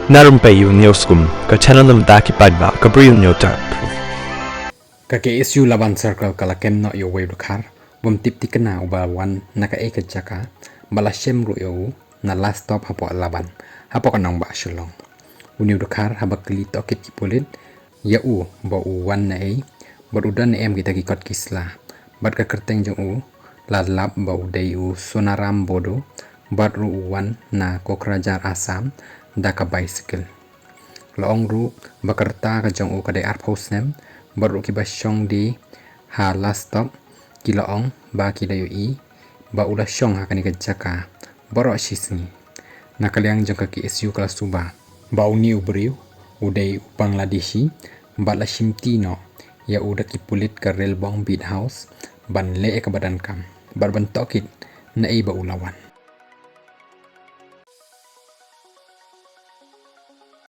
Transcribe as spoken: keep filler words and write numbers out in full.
Na rympei ïa u News Kum, ka channel na bynta ki paidbah ka Bri u Hynñiewtrep. Ka K S U Laban Circle ka la kem noh ïa uwei u dkhar bym tip thikna uba wan na kaei ka jaka, bad la shem ruh ïa u na last stop hapoh Laban, hapoh ka nongbah Shillong. Une u dkhar haba kylli tohkit ki pulit ïa u ba u wan naei bad u don ne em kita ki kot ki sla, bad ka kyrteng jong u la lap ba u dei u Sonaram Bodo, bad ruh u wan na Kokrajhar, Assam da ka bicycle. La ong ruh ba ka rta ka jong u ka dei arphew snem, bad ruh kiba shong die ha last stop ki la ong ba ki la ïohi ba u la shong ha kane ka jaka baroh shi sngi. Na ka liang jong ka K S U ka la suba ba une u briew u dei u Bangladeshi, bad la shimti noh ïa u da ki pulit ka Railbong Beat House ban leh ïa kaba donkam bad ban tohkit naei ba u la wan.